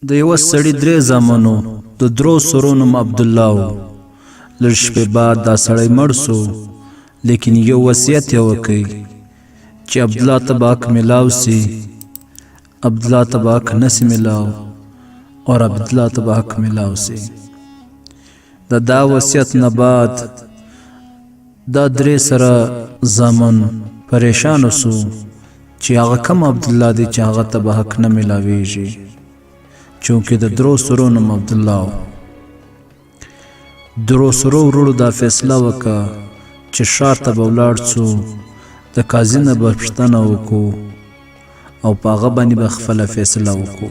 د یوه سړي درې زامن وو، د درو سرو نوم عبدالله و. لږ شپې بعد دا سړی مړ سو، لیکن یو وصیت یې وکړ چې عبدالله ته به حق ملاو سي، عبدالله ته به حق نه سي ملاو او عبدالله ته به حق ملاو سي. د دا وصیت نه بعد دا درې سره زامن پریشان سو چې هغه کوم عبدالله دی چې هغه ته به حق نه ملاویږي، چونکه د درو سرو نوم عبدالله و. درو سرو وروړو دا فیصله وکړه چې ښار ته به ولاړ سو، د قاضي نه به پوښتنه وکړو او په هغه باندې به خپله فیصله وکړو.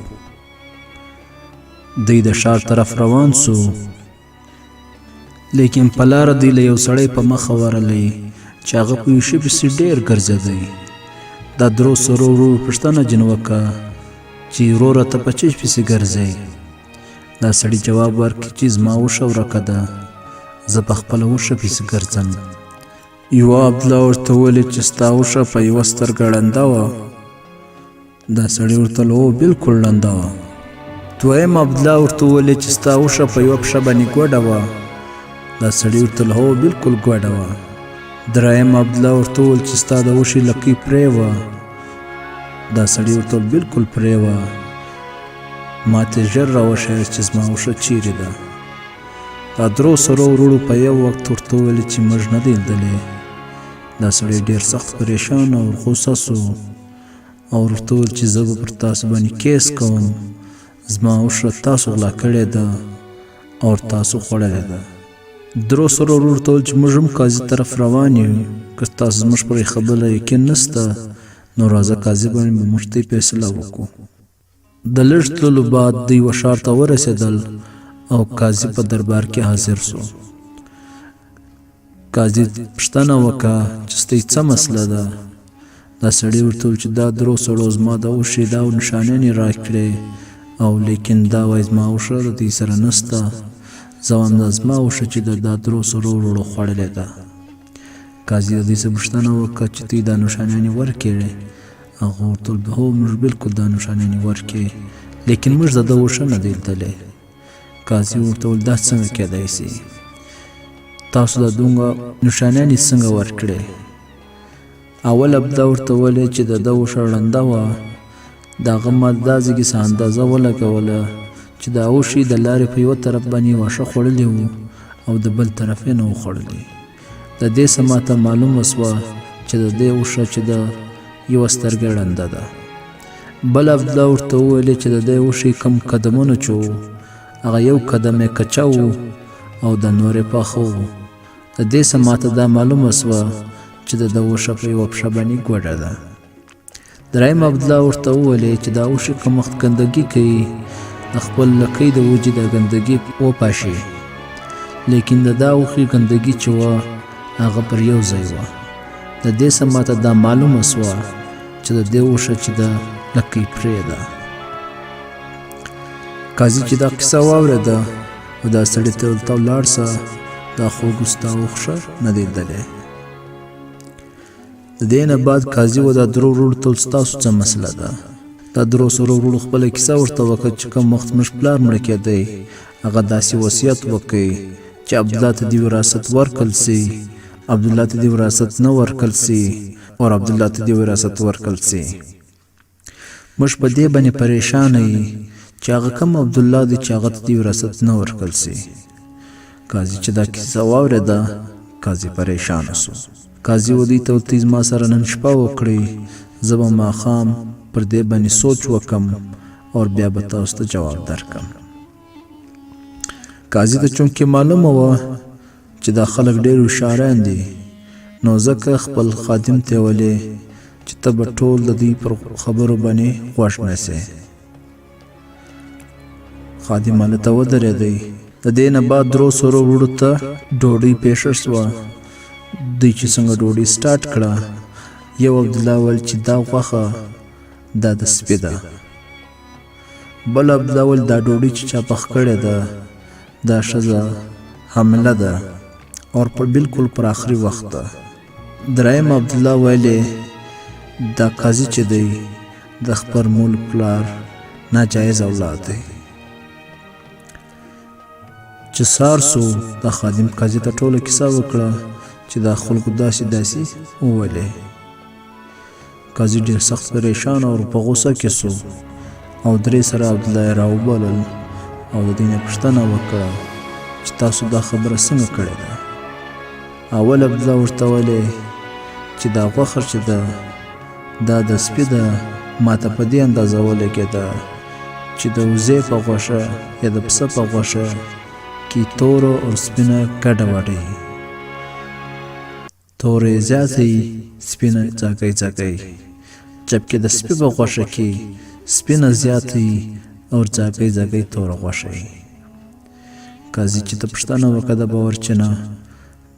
دوی د ښار طرف روان سو، لیکن په لاره دوی له یو سړی په مخه ورغلی چې هغه په یو شي پسې ډېر ګرځېدی. دا درو سرو وروړو پوښتنه جن وکړه چې وروره ته په چه پسې ګرځې؟ دا سړي جواب ورکړي چې زما اوښه ورکه ده، زه په خپله اوښه پسې ګرځم. یوه عبدالله ورته وویل چې ستا اوښه په یوه سترګه ړنده وه. دا سړي ورته وویل هو بالکل ړنده وه. دویم عبدالله ورته وویل چې ستا اوښه په یوه پښه باندې ګوډه وه. دا سړي ورته وویل هو بالکل ګوډه وه. دریم عبدالله ورته وویل چې ستا د اوښې لکۍ پرې وه. دا سړي ورته وویل بالکل پرې وه. ماته ژر راوښیه چې زما اوښه چیرې ده. دا درو سرو وروړو په یو وخت ورته وویل چې موږ نه دی لیدلې. دا سړی ډیر سخت پریشان او غوسه سو او ورته وویل چې زه به پر تاسو باندې کیس کوم، زما اوښه تاسو غلا کړې ده او تاسو خوړلې ده. درو سرو وروړو ته وویل چې موږ هم قاضي طرف روان یو، که تاسو زموږ پر خبره یقین نشته نو راځه قاضي باندې به موږ ته فیصله وکړو. د لږ تللو بعد دوی و ښار ته ورسېدل او قاضي په دربار کې حاضر سو. قاضي پوښتنه وکړه چې ستۍ څه مسله ده؟ دا سړي ورته وویل چې دا درو سړو زما د اوښې دا نښانیانې راکړې او لیکن دا وایي زما اوښه د دوی سره نسته، زه وایم دا زما اوښه چې ده دا درو سړو وروړو خوړلې ده. قاضي د دوی څخه پوښتنه وکړه چې دوی دا نښانیانې ورکړې؟ هغه ورته وویل هو موږ بالکل دا نښانیانې ورکړې، لیکن موږ د ده اوښه نه دی لیدلې. قاضي ورته وویل دا څنګه کېدای سي؟ تاسو دا دومره نښانیانې څنګه ورکړې؟ اول عبده ورته وویل چې د ده اوښه ړنده وه، د هغه ما دا ځای کې څه اندازه ولګوله چې د اوښې د لارې په یوه طرف باندې واښه خوړلي وو او د بل طرف یې نه وو خوړلي. د دې څه ماته معلومه سوه چې د دې اوښه چې ده یوه سترګه ړنده ده. بل عبدالله ورته وویل چې د دې اوښې کوم قدمونه چې وو هغه یو قدم یې کچه وو او د نور یې پاخه وو. د دې څه ماته دا معلومه سوه چې د ده اوښه په یوه پښه باندې ګوډه ده. دریم عبدالله ورته وویل چې دا اوښې کوم وخت ګندګي کوي د خپل لکۍ د وجې دا ګندګي وپاشي، لیکن د دا اوښې ګندګي چې وه هغه پر یو ځای وه. د دې څخه ماته دا معلومه سوه چې د دې اوښه چې ده لکۍ پرې ده. قاضي چې دا قصه واورېده او دا سړي ته ورته ولاړ سه، دا خوږ ستا اوښه نه دی لیدلی. د دې نه بعد قاضي و دا درو وروړو ته ستاسو څه مسله ده؟ دا درو سرو وروړو خپله کیسه ورته وکړه چې کوم وخت زموږ پلار مړ کېدی هغه داسې وصیت وکړي چې عبدالله ته دې وراثت ورکړل سي، عبدالله ته دې وراثت نه ورکړل سي او عبدالله ته دې وراثت ورکړل سي. موږ په دې باندې پریشانه یو چې هغه کوم عبدالله دی چې هغه ته دې وراثت نه ورکړل سي. قاضي چې دا کیسه واورېده قاضي پریشانه سو. قاضي و دوی ته وویل زما سره نن شپه وکړئ، زه به ماښام پر دې باندې سوچ وکم او بیا به تاسو ته جواب درکم. قاضي ته چونکې معلومه وه چې دا خلک ډېر هوښیاران دي نو ځکه خپل خادم ته ویلې چې ته به ټول د دوی پر خبرو باندې غوږ نیسې. خادم هلته ودرېدی. د دې نه بعد درو سرو وروړو ته ډوډۍ پېښه شوه. دوی چې څنګه ډوډۍ سټارټ کړه، یو عبدالله ویل چې دا غوښه دا د سپي ده. بل عبدالله ویل دا ډوډۍ چې چا پخ کړې ده دا ښځه حامله ده او په بالکل پر آخري وخت ده. دریم عبدالله ویلې دا قاضي چې دی د خپل مول پلار ناجایز اولاد دی. چې سار سو، دا خادم قاضي ته ټوله کیسه وکړه چې دا خلکو داسې داسې وولې. قاضي ډېر سخت پریشان او په غوسه کې سو او درې سره عبدالله یې راوبلل او د دوی نه پوښتنه وکړه چې تاسو دا خبره څنګه کړې ده. اول عبدالله ورته ویلې چې دا غوښه چې ده دا د سپي ده، ماته په دې اندازه ولګېده چې د وزې په غوښه یا د پسه په غوښه کې توره او سپینه ګډه وډه وي، توره یې زیاته وي، سپینه ځاګی ځاګی، جبکې د سپي په غوښه کې سپینه زیاته وي او ځاګی ځاګی توره غوښه وي. قاضي چې ته پوښتنه وکړه د باورچي نه،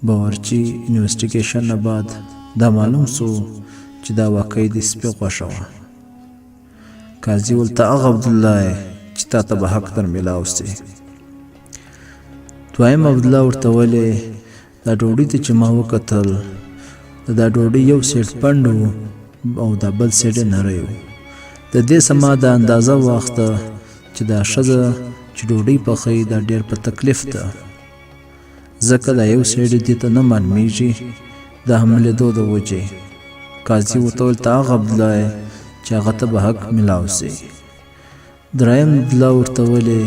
باورچي انویسټیګیشن نه بعد دا معلوم سو چې دا واقعي د سپي غوښه وه. قاضي ویل ته هغه عبدالله یې چې تا ته به حق در میلاو سي. دویم عبدالله ورته ویلې دا ډوډۍ ته چې ما وکتل، دا ډوډۍ یو سیټ پنډ و او دا بل سیټ یې نری و، د دې څخه ما دا اندازه واخته چې دا ښځه چې ډوډۍ پخوي دا ډېر په تکلیف ده، ځکه دا یو سیټ دې ته نه معلومیږي د حملېدو د وجې. قاضي ورته وویل ته هغه عبدالله یې چې هغه ته به حق ملاو سي. دریم عبدالله ورته ویلې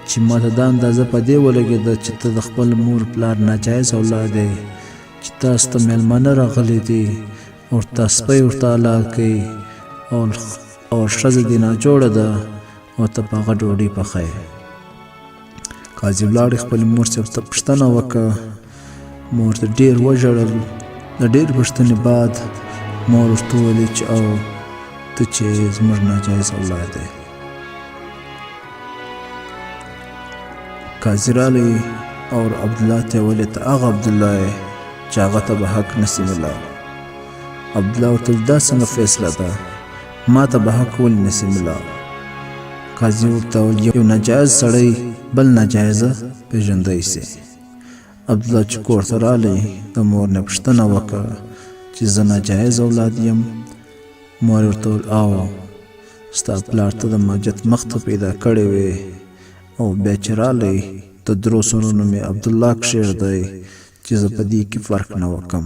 چې ماته دا اندازه په دې ولګېده چې ته د خپل مور پلار ناجایز اولاد یې، چې تاسو ته مېلمانه راغلي دي او تا سپی ورته حلال کوي او ښځه دې ناجوړه ده او ته په هغه ډوډۍ پخوې. قاضي ولاړ خپل مور صاحب ته پوښتنه وکړه، مور ته ډېر وژړل. د ډېر پوښتنې بعد مور ورته وویل چې او ته چې زموږ ناجایز اولاد دی. قاضي راغی او عبدالله ته یې ویل ته هغه عبدالله یې چې هغه ته به حق نسي ملاو. عبدالله ورته ویل دا څنګه فیصله ده، ما ته به حق ولې نسي ملاو؟ قاضي ورته ویل یو ناجایز سړی بل ناجایزه پېژندی سي. عبدالله چې کور ته راغی د مور نه پوښتنه وکړه چې زه ناجایز اولاد یم؟ مور یې ورته وویل او ستا پلار ته د ماجت مخ ته پیدا کړی وې او بیا چې راغلی د درو سرونو مې عبدالله کښېږدی چې زه په دې کې فرق نه وکم.